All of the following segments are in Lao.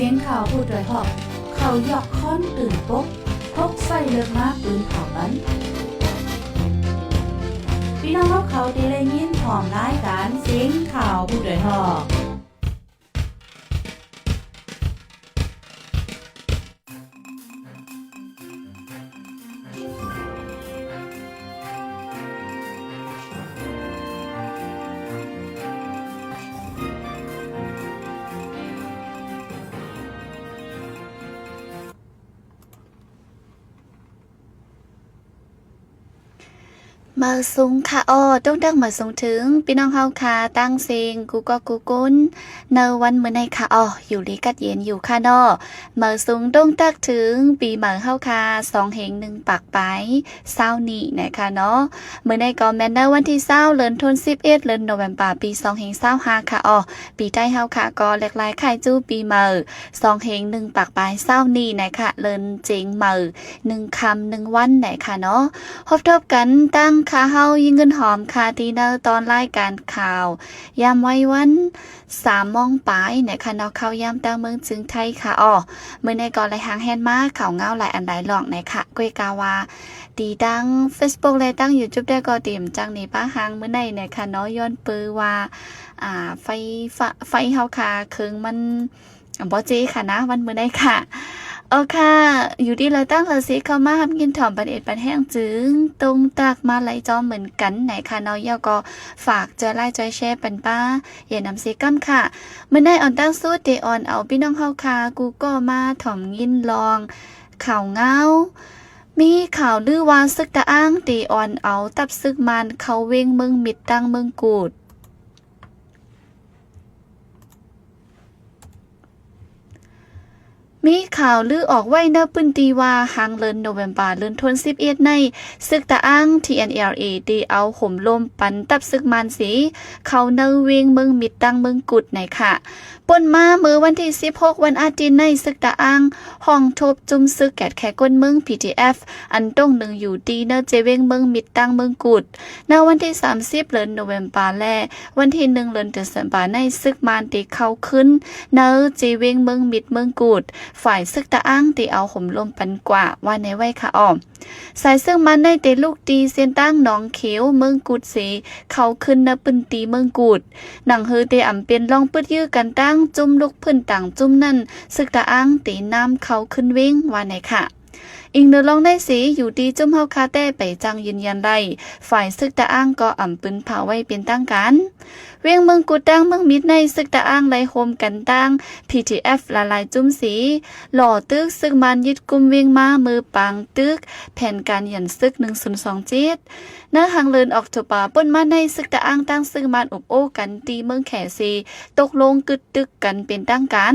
ສຽງຂ່າວຜູ້ດວຍຮອກ ເຂົາຢອກຄ້ອນຕື່ນປົກ ພົກໄສ້ເລິກມາປືນເຜົາປັນ. ພີ່ນ້ອງເຮົາເຂົາທີ່ໄດ້ຍິນພ້ອມລາຍການສຽງຂ່າວຜູ້ດວຍຮອກ. ມາສູງຄ່ະ ອໍ ຕົງຕັກມາສູງເຖິງພີ່ນ້ອງເຮົາຄ່ະ ຕ່າງເສັງ ກູ່ກອກກູ່ກຸນ ໃນວັນມື້ໃນຄ່ະ ອໍ ຢູ່ດີກັດເຢັນຢູ່ຄ່ະເນາະ. ມາສູງຕົງຕັກເຖິງປີໃໝ່ເຮົາຄ່ະ ສອງເຮັງໜຶ່ງປາກປາຍຊາວນີ້ນະຄະເນາະ. ມື້ໃນກໍແມ່ນໃນວັນທີຊາວ ເດືອນທົນສິບເອັດ ເດືອນໂນເວັມປາ ປີສອງເຮັງຊາວຫ້າຄ່ະ ອໍ ປີໄທເຮົາຄ່ະ ກໍແລກຫຼາຍຄ້າຍຈູປີໃໝ່ ສອງເຮັງໜຶ່ງປາກປາຍຊາວນີ້ນະຄະ ເລີນເຈັງເໝີ່ໜຶ່ງຄ່ຳໜຶ່ງວັນນະຄະເນາະ. ພົບທົບກັນທາງຄ່າເຮົາ ຍິງເງິນຫອມຄ່ະ ທີ່ໃນຕອນລາຍການຂ່າວ ຍາມໄວວັນ ສາມໂມງປາຍນະຄະເນາະ ເຂົ້າຍາມຕ່າງເມືອງເຊິ່ງໄທຄ່ະ. ອໍ ມື້ໃນກໍໄດ້ຮ່າງແຮນມາ ຂ່າວເງົາຫຼາຍອັນຫຼາຍລອງນະຄະ ກ້ວຍກາວ່າ ທີ່ທາງເຟສບຸກ ແລະ ທາງຢູທູບ ແຕ່ກໍຕຽມຈັ່ງນີ້ປາຫາງມື້ໃນນະຄະເນາະ ຍ້ອນເປີວ່າ ອ່າ ໄຟຟ້າ ໄຟເຮົາຄ່ະ ເຄື່ອງມັນ ບໍ່ເຈ້ຄ່ະນະ ວັນມື້ໃນຄ່ະ. ເອົາຄ່ະ ຢູ່ດີລະຕັ້ງລະເຊເຂົ້າມາຮັບຍິນຖອມປັນເອດປັນແຮງ ຈຶ່ງຕົງຕັກມາໄລ່ຈອມເໝືອນກັນນະຄະເນາະ. ແລ້ວກໍຝາກຈອຍໄລຈ໌ຈອຍແຊປັນປ້າ ຢ່ານຳເຊກຳຄ່ະ. ມື້ໃນອອນຕັ້ງສຸດ ເຕອອນເອົາພີ່ນ້ອງເຮົາຄ່ະ ກູ່ກໍມາຖອມຍິນລອງຂ່າວເງົາ ມີຂ່າວລືວ່າ ຊຶກຕະອ້າງ ເຕອອນເອົາທັບຊຶກມານເຂົ້າເວັງເມືອງມິດ ຕ່າງເມືອງກຸດ. ມີຂ່າວລືອອກໄວ້ໃນພື້ນທີ່ວ່າ ຫາງເດືອນໂນເວັມປາ ເດືອນທົນສິບເອັດໃນ ຊຶກຕະອ້າງ ທີເອັນແອລເອ ໄດ້ເອົາໂຫມລົມປັນທັບຊຶກມານເສ ເຂົ້າໃນເວັງເມືອງມິດ ຕ່າງເມືອງກຸດໃນຂະ ປົນມາເມື່ອວັນທີສິບຫົກ ວັນອາທິດໃນ ຊຶກຕະອ້າງ ຫ້ອງທົບຈຸ້ມຊຶກແກດແຂກຄົນເມືອງ ພີທີເອັຟ ອັນຕົງໜຶ່ງຢູ່ທີ່ໃນເຈເວັງເມືອງມິດ ຕ່າງເມືອງກຸດ. ໃນວັນທີສາມສິບ ເດືອນໂນເວັມປາ ແລະ ວັນທີໜຶ່ງ ເດືອນເດເຊັມບາ ໃນ ຊຶກມານໄດ້ເຂົ້າຂຶ້ນໃນເຈເວັງເມືອງມິດ ເມືອງກຸດ ຝ່າຍຊຶກຕະອ້າງໄດ້ເອົາໂຫມລົມປັນກວ່າ ວ່າແນວໄວ້ຄ່ະອອມ. ສາຍຊຶກມານໃນໄດ້ລຸກຕີເສັ້ນທາງໜອງຂຽວ ເມືອງກຸດເສ ເຂົ້າຂຶ້ນໃນພື້ນທີ່ເມືອງກຸດ. ໜັງເຮີໄດ້ອຳເປັນລອງປຶດຢື້ກັນ ຕ່າງຈຸ້ມລຸກພື້ນຕ່າງຈຸ້ມນັ້ນ ຊຶກຕະອ້າງໄດ້ນຳເຂົ້າຂຶ້ນເວັງ ວ່າແນວຂະ. ອີງເໜືອລອງໃນເສ ຢູ່ທີ່ຈຸ້ມເຮົາຄາແຕ້ໄປຈັ່ງຢືນຢັນໄດ້ ຝ່າຍຊຶກຕະອ້າງກໍອຳປືນເຜົາໄວ້ເປັນທາງການ. ເວັງເມືອງກຸດ ຕ່າງເມືອງມິດໃນ ຊຶກຕະອ້າງໄດ້ໂຮມກັນຕ່າງ ພີທີເອັຟ ຫຼາຍໆຈຸ້ມເສ ຫຼໍ່ຕຶກ ຊຶກມານຍຶດກຸມເວັງມາເມືອປາງຕຶກ ແຜນການຢັນຊຶກ ໜຶ່ງສູນສອງເຈັດ. ໃນຫາງເດືອນອອກໂທບາ ປົນມາໃນ ຊຶກຕະອ້າງຕ່າງຊຶກມານອົບໂອ້ກັນທີ່ເມືອງແຂເສ ຕົກລົງກຶດຕຶກກັນເປັນທາງການ.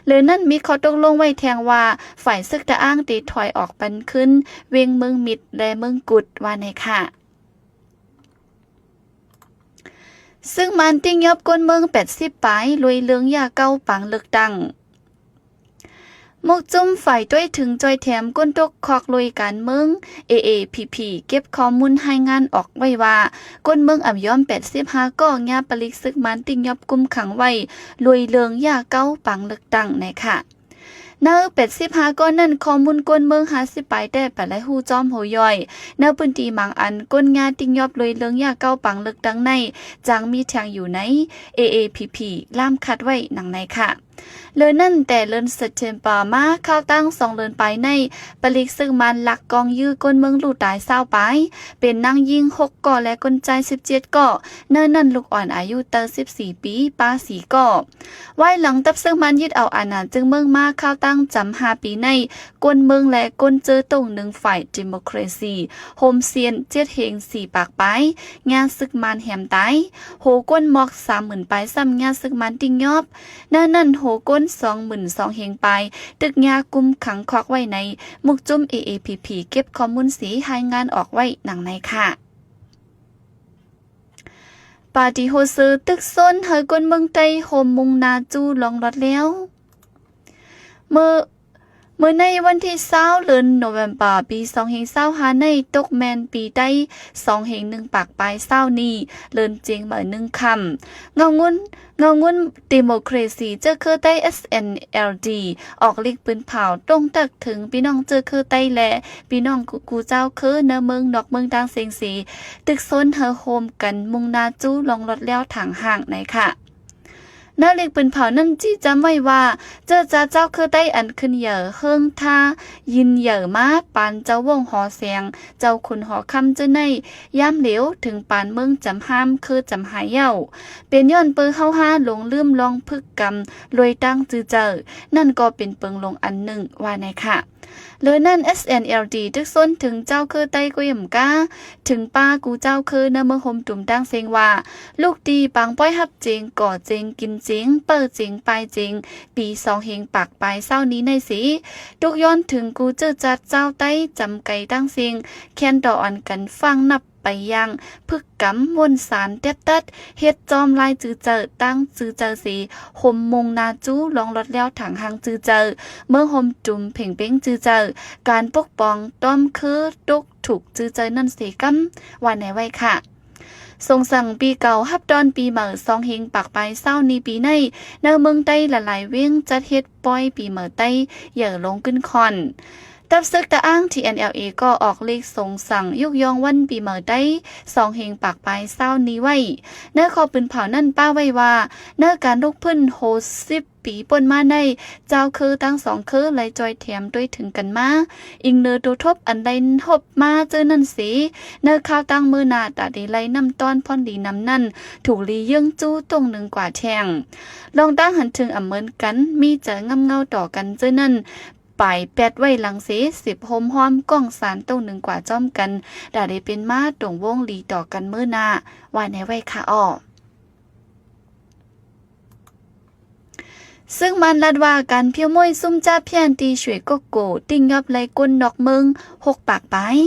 ເລື່ອງນັ້ນມີຂໍ້ຕົກລົງໄວ້ແທງວ່າ ຝ່າຍຊຶກຕະອ້າງໄດ້ຖອຍອອກປັນຄືນເວັງເມືອງມິດ ແລະ ເມືອງກຸດ ວ່າແນວຂະ. ຊຶກມານຕິງຍົບຄົນເມືອງແປດສິບປາຍ ລວຍເລື່ອງຢາເກົາປາງເລືອກຕັ້ງ. ໝົກຈຸ້ມຝ່າຍຕ້ວຍເຖິງຈ່ອຍແຖມຄົນຕົກຄອກລວຍການເມືອງ ເອເອພີພີ ເກັບຂໍ້ມູນລາຍງານອອກໄວ້ວ່າ ຄົນເມືອງອຳຍອມແປດສິບຫ້າກໍ ຍາປະລິກຊຶກມານຕິງຍົບຄຸມຂັງໄວ້ ລວຍເລື່ອງຢາເກົາປາງເລືອກຕັ້ງ ແນວຂະ. ໃນແປດສິບຫ້າກໍນັ້ນ ຂໍ້ມູນຄົນເມືອງຫ້າສິບປາຍແຕ່ປະໄລຮູ້ຈ້ອມໂຮຍ່ອຍ ໃນພື້ນທີ່ບາງອັນ ຄົນຍາຕິງຍົບລວຍເລື່ອງຢາເກົາປາງເລືອກຕັ້ງໃນ ຈັ່ງມີແທງຢູ່ໃນ ເອເອພີພີ ລາມຄາດໄວ້ໜັງໃນຂະ. ເລີຍນັ້ນ ແຕ່ເດືອນເຊັບເທັມເປີມາ ຄາວຕັ້ງສອງເດືອນປາຍໃນ ປະລິກຊຶກມານລັກກອງຢື້ຄົນເມືອງລູກຕາຍຊາວປາຍ ເປັນນາງຍິງຫົກກໍ ແລະ ຄົນຊາຍສິບເຈັດກໍ ໃນນັ້ນລູກອ່ອນອາຍຸແຕ່ສິບສີ່ປີ ປາສີ່ກໍ. ວາຍຫຼັງທັບຊຶກມານຍຶດເອົາອານາຈຶງເມືອງມາ ຄາວຕັ້ງຈຳຫ້າປີໃນ ຄົນເມືອງ ແລະ ຄົນເຈີໂຕ້ງໜຶ່ງຝ່າຍດີໂມຄຣາຊີ ໂຮມຊຽນເຈັດເຮັງສີ່ປາກປາຍ ຍາຊຶກມານແຮມຕາຍ ໂຫກົນໝອກສາມໝື່ນປາຍຊ້ຳ ຍາຊຶກມານຕິງຍົບ ໃນນັ້ນໂຫກົນສອງໝື່ນສອງເຮັງປາຍ ຖືກຍາຄຸມຂັງຄອກໄວ້ໃນໝົກຈຸ້ມ ເອເອພີພີ ເກັບຂໍ້ມູນສີ ລາຍງານອອກໄວ້ໜັງໃນຂະ. ປາຕີໂຮເຊີຕຶກຊົນ ໃຫ້ຄົນເມືອງໃຕ້ໂຮມມຸງໜ້າຈູ່ລອງລອດແລ້ວ. ເມື່ອ ມື້ໃນວັນທີຊາວ ເດືອນໂນເວັມເບາ ປີສອງພັນຊາວຫ້າ ໃນຕົກແມ່ນປີໄຕ ສອງພັນໜຶ່ງປາກປາຍຊາວນີ້ ເລີນຈຽງໃໝ່ໜຶ່ງຄ່ຳ. ເງົາງຸນ ເງົາງຸນເດໂມເຄຣຊີເຈີເຄີໄຕ SNLD ອອກລິກປືນເຜົາຕົງຕັກເຖິງພີ່ນ້ອງເຈີເຄີໄຕ ແລະ ພີ່ນ້ອງ ກູ່ເຈົ້າເຄີໃນເມືອງນອກເມືອງຕ່າງເສັງເສ ຕຶກຊົນໃຫ້ໂຮມກັນມຸ່ງໜ້າສູ່ລ່ອງລອດແລ້ວທາງຫ້າງໃນຂະ ໃນລິກປືນເຜົານັ້ນຈີ້ຈຳໄວ້ວ່າ ເຈີຈາດເຈົ້າເຄີໄຕອັນຂຶ້ນໃຫຍ່ເຮີ້ງທ່າຍິນໃຫຍ່ມາ ປານເຈົ້າວົງຫໍແສງ ເຈົ້າຂຸນຫໍຄຳເຈີໃນ ຍາມຫຼຽວເຖິງປານເມືອງຈຳຫ້າມເຄີຈຳຫາຍເຍົາ ເປັນຍ້ອນເປີເຮົາຫາຫຼົງລືມລອງພຶກກຳລວຍຕັ້ງຈື່ເຈີ ນັ້ນກໍເປັນເປິງຫຼົງອັນໜຶ່ງ ວ່າແນຂະ. ເລີນນັ້ນ SNLD ຕຶກຊົນເຖິງເຈົ້າເຄີໄຕ ກວຽມກາ ເຖິງປ້າກູ່ເຈົ້າເຄີໃນເມືອງໂຮມຕຸມຕ່າງເສັງວ່າ ລຸກຕີປາງປ້ອຍຮັບເຈງ ກໍ່ເຈງກິນເຈງ ເປີເຈງປາຍເຈງ ປີສອງເຮງປາກປາຍຊາວນີ້ໃນເສ ຕຸກຍ້ອນເຖິງກູ່ເຈີຈາດເຈົ້າໄຕ ຈຳໄກຕ່າງເສັງ ແຄ້ນຕໍ່ອັນກັນຟັງນັບ ໄປຢ່າງພຶກກຳ ມ້ວນສານແຕດຕັດ ເຮັດຈອມລາຍຈື່ເຈີ ຕັ້ງຈື່ເຈີເສ ໂຮມມຸ່ງໜ້າຈູ່ລ່ອງລອດແລ້ວທາງຫ້າງຈື່ເຈີ ເມືອງໂຮມຕຸມເພັງເປັງຈື່ເຈີ ການປົກປ້ອງຕ້ອມເຄືຕົກທຸກຈື່ເຈີນັ້ນເສກຳ ວ່າແນໄວ້ຂະ. ສົງສັງປີເກົ່າຮັບຕ້ອນປີໃໝ່ ສອງເຮງປາກປາຍຊາວນີ້ປີໃນ ໃນເມືອງໄຕຫຼາຍໆເວງຈັດເຮັດ ປ່ອຍປີໃໝ່ໄຕໃຫຍ່ລົງຂຶ້ນຂ້ອນ. ທັບເສິກຕາອ້າງ TNLA ກໍອອກເລກສົງສັງຍຸກຍ້ອງວັນປີໃໝ່ໄຕ ສອງເຮງປາກປາຍຊາວນີ້ໄວ້. ໃນຂໍ້ປືນເຜົານັ້ນປ້າໄວ້ວ່າ ໃນການລຸກພື້ນຫົກສິບປີປົນມາໃນ ເຈົ້າເຄີທັງສອງເຄີໄດ້ຈ່ອຍແຖມດ້ວຍເຖິງກັນມາ ອີງເນີໂຕທົບອັນໄດ້ຮົບມາເຈີນັ້ນເສ ໃນຄາວຕັ້ງມື້ໜ້າຕາດີໄລ່ນຳຕ້ອນພອນດີນຳນັ້ນ ຖືກລີເຍື່ອງຈູ້ຕົງໜຶ່ງກວ່າແທ່ງ ລອງຕັ້ງຫັນເຖິງອຳເມີນກັນ ມີໃຈງາມເຫງົາຕໍ່ກັນເຈີນັ້ນ ປາຍແປດໄວ້ຫຼັງເສ ສິບໂຮມຮ່ອມກ້ອງສານຕົງໜຶ່ງກວ່າຈ້ອມກັນ ດາເດເປັນມາຕົງວົງລີຕໍ່ກັນມື້ໜ້າ ວ່າແນໄວ້ຂະອໍ. ເຊິ່ງມັນລັດວ່າ ການຜິວມົ້ຍຊຸມຈ້າພຽນທີ່ຊວຍໂກໂກ ຕິງຍອບໄລ່ກົ້ນນອກເມືອງ ຫົກປາກປາຍ.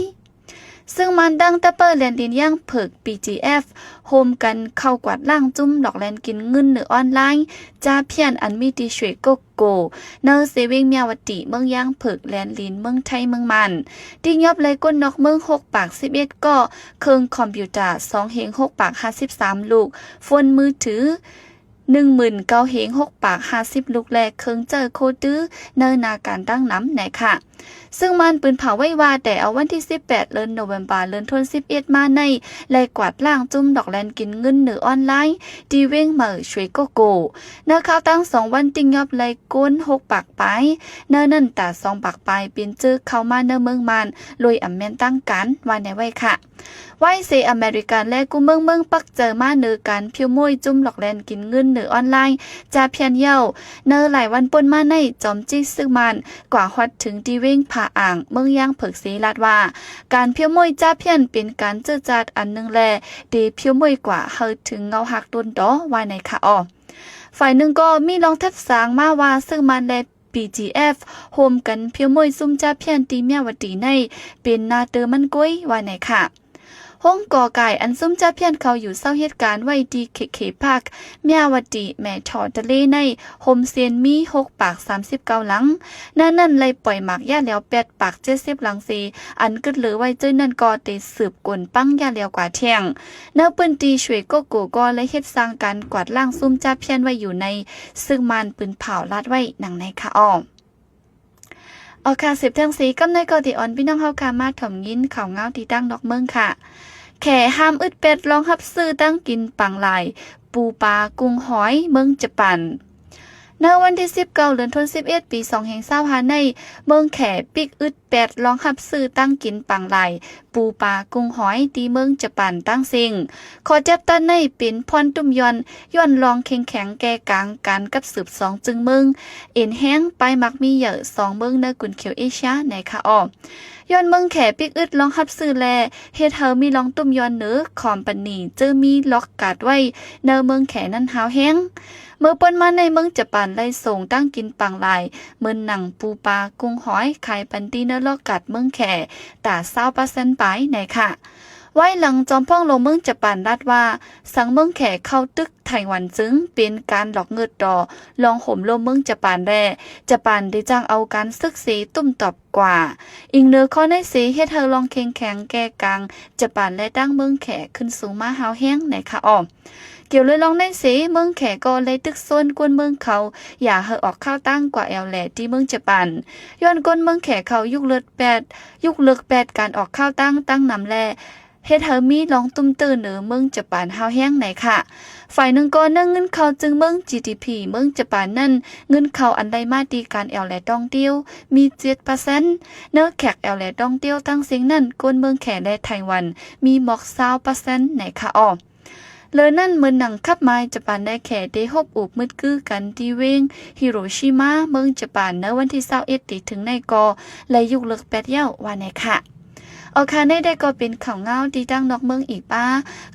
ເຊິ່ງມັນດັ່ງຕະເປີແລນດິນຢ່າງເຜິກ BGF ໂຮມກັນເຂົ້າກວາດລ້າງຈຸ້ມຫຼອກແລນກິນເງິນເໜືອອອນລາຍ ຈ້າພຽນອັນມີທີ່ຊວຍໂກໂກ ໃນເຊເວັງມຽວະຕິ ເມືອງຢ່າງເຜິກ ແລນດິນເມືອງໄທ ເມືອງມານ ຕິງຍອບໄລ່ກົ້ນນອກເມືອງ ຫົກປາກສິບເອັດເກາະ ເຄື່ອງຄອມພິວເຕີ ສອງເຮງ ຫົກປາກຫ້າສິບສາມລູກ ໂຟນມືຖື ໜຶ່ງໝື່ນເກົ້າເຮງ ຫົກປາກຫ້າສິບລູກ ແລະ ເຄື່ອງໃຊ້ໂຄຕື້ ໃນໜ້າການຕັ້ງນຳແນຂະ. ເຊິ່ງມັນປືນເຜົາໄວ້ວ່າ ແຕ່ເອົາວັນທີສິບແປດ ເດືອນໂນເວັມເບາ ເລີນທນສິບເອັດມາໃນ ໄລ່ກວາດລ້າງຈຸ້ມຫຼອກແລນກິນເງິນເໜືອອອນລາຍ ທີ່ເວັງໃໝ່ຊວຍໂກໂກ ໃນຄາວຕັ້ງສອງວັນ ຕິງຍອບໄລ່ກົ້ນ ຫົກປາກປາຍ ໃນນັ້ນຕາສອງປາກປາຍ ເປັນເຈີເຂົ້າມາໃນເມືອງມານ ໂດຍອຳແມ່ນຕັ້ງການ ວ່າແນໄວ້ຂະ. ໄວ້ເສອາເມລິກັນ ແລະ ກູ່ເມືອງເມືອງປັກໃຈມາເໜີການຜິວມົ້ຍຈຸ້ມຫຼອກແລນກິນເງິນເໜືອອອນລາຍ ຈ້າພຽນເຍົາ ໃນຫຼາຍວັນປົນມາໃນ ຈອມຈີ້ຊຶກມານ ກວ່າຮອດເຖິງທີ່ເວັງຜາອ່າງ ເມືອງຢ່າງເຜິກເສ ລາດວ່າ ການຜິວມົ້ຍຈ້າພຽນເປັນການເຈີຈາດອັນໜຶ່ງ ແລະ ເດຜິວມົ້ຍກວ່າໃຫ້ເຖິງເຫງົາຮາກຕົ້ນຕໍ ວ່າແນຂະອໍ. ຝ່າຍໜຶ່ງກໍມີລອງທັດສາງມາວ່າ ຊຶກມານ ແລະ BGF ໂຮມກັນຜິວມົ້ຍຊຸມຈ້າພຽນທີ່ມຽວະຕິໃນ ເປັນໜ້າເຕີມັນກົຍ ວ່າແນຂະ. ໂຮງກໍ່ກາຍອັນຊຸມຈ້າພຽນເຂົາຢູ່ເຊົ່າເຮັດການໄວ້ທີ່ ເຄເຄ ພາກ ມຽວະຕິ ແມ່ທໍ່ທະເລໃນ ໂຮມເຊນມີຫົກປາກສາມສິບເກົ້າຫຼັງ ໃນນັ້ນໄດ້ປ່ອຍໝາກຢາແລ້ວແປດປາກເຈັດສິບຫຼັງເສ ອັນກຶດເຫຼືອໄວ້ເຈີນັ້ນກໍໄດ້ສືບກົນປັງຢາແລ້ວກວ່າແທ່ງ ໃນພື້ນທີ່ຊວຍໂກໂກກໍໄດ້ເຮັດສ້າງການກວາດລ້າງຊຸມຈ້າພຽນໄວ້ຢູ່ໃນ ຊຶກມານປືນເຜົາລາດໄວ້ດັ່ງໃນຂະອໍ. ເອົາຄ່ະ ສືບເຖິງສີກຳໃນກໍທີ່ອອນພີ່ນ້ອງເຮົາຄ່ະ ມາຖົມຍິນຂ່າວເງົາທີ່ຕ່າງນອກເມືອງຄ່ະ. ແຂຫ້າມອຶດແປດລອງຮັບຊື້ຕັ້ງກິນປາງລາຍ ປູປາກຸ້ງຫອຍ ເມືອງຈະປານ. ໃນວັນທີສິບເກົ້າ ເດືອນທະນວາ ສິບເອັດ ປີສອງພັນຊາວຫ້າໃນ ເມືອງແຂປິກອຶດແປດລອງຮັບຊື້ຕັ້ງກິນປາງລາຍ ປູປາກຸ້ງຫອຍ ທີ່ເມືອງຈະປານຕ່າງເສັງ. ຂໍ້ຈັບຕັດໃນເປັນພອນຕຸ້ມຍ້ອນ ຍ້ອນລອງເຄັ່ງແຂງແກ່ກາງການກັບສືບສອງຈຶ່ງເມືອງ ເອັນແຮງ ປາຍໝາກມີໃຫຍ່ສອງເມືອງໃນກຸນເຂດເອເຊຍໃນຂະອອກ. ຍ້ອນເມືອງແຂປິກອຶດລອງຮັບຊື້ແລ ເຮັດໃຫ້ມີລອງຕຸ້ມຍ້ອນເໜີຄອມປານີເຈີມີລັອກກາດໄວ້ໃນເມືອງແຂນັ້ນຮາວແຮງ. ເມື່ອປົນມາໃນເມືອງຈະປານໄດ້ສົ່ງຕັ້ງກິນປາງລາຍ ເໝືອນໜັງປູປາກຸ້ງຫອຍ ຂາຍປັນທີ່ໃນລັອກກາດເມືອງແຂ ຕາຊາວເປີເຊັນປາຍໃນຂະ. ວາຍຫຼັງຈອມພອງຫຼວງເມືອງຈະປານລັດວ່າ ສັງເມືອງແຂເຂົ້າຕຶກໄຕ້ຫວັນ ຈຶ່ງເປັນການຫຼອກເງິດຕໍ່ລອງໂຫມໂລມເມືອງຈະປານ ແລະ ຈະປານໄດ້ຈ້າງເອົາການເສິກເສຕຸ້ມຕອບກວ່າ. ອີງເໜືອຂໍ້ໃນເສ ເຮັດໃຫ້ລອງເຄັ່ງແຂງແກ່ກາງຈະປານ ແລະ ຕັ້ງເມືອງແຂຂຶ້ນສູງມາຮ້າວແຮງໃນຄະອອກ. ກ່ຽວເລີຍລອງໃນເສ ເມືອງແຂກໍໄດ້ຕຶກຊົນຄົນເມືອງເຂົາ ຢ່າໃຫ້ອອກຂ່າວຕ່າງກວ່າແອວແຫຼທີ່ເມືອງຈະປານ ຍ້ອນຄົນເມືອງແຂເຂົາຍຸກເລີກແປດ ຍຸກເລີກແປດການອອກຂ່າວຕ່າງຕັ້ງນຳ ແລະ ເຮັດໃຫ້ມີລອງຕຸ້ມເຕີເໜີເມືອງຈະປານຮ້າວແຮງໃນຄະ. ຝ່າຍໜຶ່ງກໍເນື້ອເງິນເຂົ້າຈຶ່ງເມືອງ ຈີດີພີ ເມືອງຈະປານນັ້ນ ເງິນເຂົ້າອັນໄດ້ມາທີ່ການແອວແຫຼທ່ອງທ່ຽວມີເຈັດເປີເຊັນ ເນື້ອແຂກແອວແຫຼທ່ອງທ່ຽວທັງເສັງນັ້ນ ຄົນເມືອງແຂ ແລະ ໄຕ້ຫວັນມີໝອກຊາວເປີເຊັນໃນຄະອອກ. ເລີຍນັ້ນ ເມີນໜັງຄັບໝາຍຈະປານ ແລະ ແຂໄດ້ຮົບອູບມືດກືກັນທີ່ເວງຮິໂຣຊິມາ ເມືອງຈະປານ ໃນວັນທີຊາວເອັດທີ່ເຖິງໃນກໍໄດ້ຍຸກເລີກແປດແລ້ວວ່າແນ່ຄະ. ເອົາຄະ ໃນແດກກໍເປັນຂ່າວເງົາທີ່ຕ່າງນອກເມືອງອີກປະ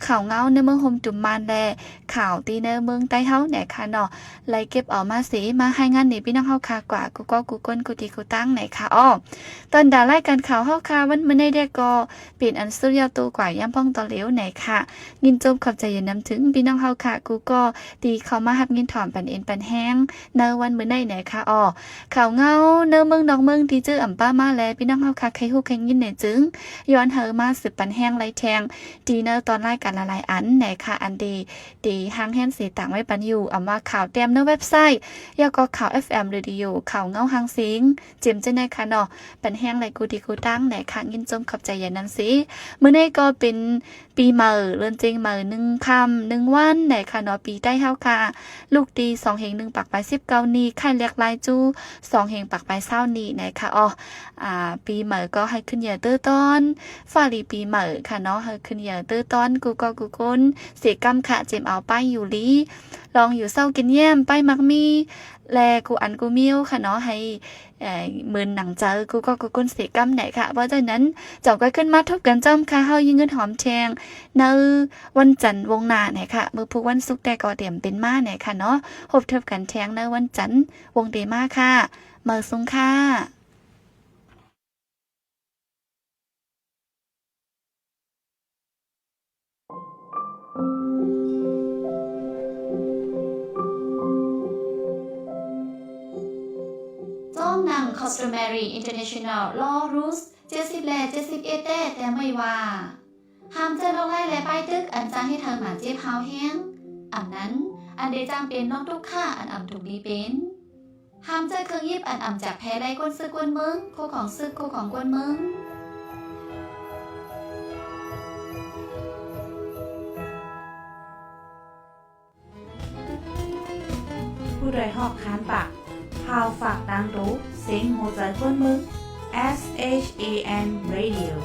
ຂ່າວເງົາໃນເມືອງໂຮມຕຸມມານ ແລະ ຂ່າວທີ່ໃນເມືອງໃຕ້ເຮົາແນ່ຄະເນາະ ໄລ່ເກັບເອົາມາເສ ມາລາຍງານໃຫ້ພີ່ນ້ອງເຮົາຄະກວ່າ ກູ່ກໍກູ່ຄົນ ກູ່ທີ່ກູ່ຕັ້ງແນ່ຄະ. ອອ ຕອນດາລາຍການຂ່າວເຮົາຄະ ວັນມື້ໃນແດກກໍ ເປັນອັນສຸດຍອດໂຕກວ່າຍາມພອງຕອນເຫຼວໃນຄະ. ຍິນຊົມຂອບໃຈຢ່ານຳເຖິງພີ່ນ້ອງເຮົາຄະ ກູ່ກໍທີ່ເຂົ້າມາຮັບຍິນຖອມປັນເອັນປັນແຮງໃນວັນມື້ໃນໃນຄະ. ອອ ຂ່າວເງົາໃນເມືອງນອກເມືອງທີ່ເຈີອຳປາມາແລ ພີ່ນ້ອງເຮົາຄະ ໃຄຮູ້ໃຄຍິນແນ່ຈຶ່ງ ຍ້ອນເຮົາມາສືບປັນແຮງໄລ່ແທງ ທີ່ໃນຕອນລາຍການຫຼາຍໆອັນໃນຄະ ອັນທີ່ ທີ່ຮ່າງແຮນເສຕ່າງໄວ້ປັນຢູ່ ອຳວ່າຂ່າວແຕ້ມໃນເວັບໄຊ ແລ້ວກໍຂ່າວເອັຟເອັມເຣດິໂອ ຂ່າວເງົາຮ່າງເສງ ເຈັມຈັ່ງໃດຄະເນາະ ປັນແຮງໄຫຼກູ່ທີ່ກູ່ຕັ້ງແນ່ຄະ. ຍິນຊົມຂອບໃຈຢ່ານຳເສ. ມື້ໃນກໍເປັນປີໃໝ່ ເດືອນເຈັດໃໝ່ ໜຶ່ງຄ່ຳ ໜຶ່ງວັນແນ່ຄະເນາະ ປີໄທເຮົາຄະ ລູກທີ່ສອງເຮງໜຶ່ງປາກປາຍສິບເກົ້ານີ້ ຄ້າຍແລກລາຍຈູ ສອງເຮງປາກປາຍຊາວນີ້ແນ່ຄະ. ອອ ອາ ປີໃໝ່ກໍໃຫ້ຂຶ້ນເຢີເຕີຕອນ ຟ້າຫຼີປີໃໝ່ຄະເນາະ ໃຫ້ຂຶ້ນເຢີເຕີຕອນ ກູ່ກໍກູ່ຄົນ ເສກຳຄະ ເຈັມເອົາປ້າຍຢູ່ດີ ລອງຢູ່ເຊົາກິນແຍ້ມ ປ້າຍໝາກມີ ແລະ ກູ່ອັນກູ່ມີວຄະເນາະ ໃຫ້ ເອີ ເມີນໜັງໃຈ ກູ່ກໍກູ່ຄົນເສກຳແນ່ຄະ. ເພາະສະນັ້ນ ເຈົ້າກໍຂຶ້ນມາພົບກັນຈ້ອມຄະ ເຮົາຍິງເງິນຫອມແທງ ໃນວັນຈັນວົງໜ້າແນ່ຄະ. ມື້ພຸດວັນສຸກແຕ່ກໍຕຽມເປັນມາແນ່ຄະເນາະ ພົບທົບກັນແທງໃນວັນຈັນວົງເຕມາຄະ. ມາສູງຄະ. ໂຈມໜັງ Customary International Law Rules ເຈັດສິບ ແລະ ເຈັດສິບເອັດ ແຕ່ ແຕ່ໄມ້ວ່າ ຫ້າມໃຊ້ລວດລາຍ ແລະ ປ້າຍຕຶກ ອັນຈະເຮັດໃຫ້ບາດເຈັບຮ້າວແຮງ, ອຳນັ້ນ ອັນເດຈ້າງເປັນນອກທຸກຂ້າ ອັນອຳທຸກດີເປັນ. ຫ້າມໃຊ້ເຄື່ອງຫຍິບອັນອຳຈາກແພໄລກວນເສິກກວນເມືອງ, ຄູ່ຂອງເສິກຄູ່ຂອງກວນເມືອງ. ຜູ້ໃດຮອກຄານປາກ, ພາວຝາກຕ່າງໂຕ, ເສັງຫົວໃຈກວນເມືອງ, S H A N Radio.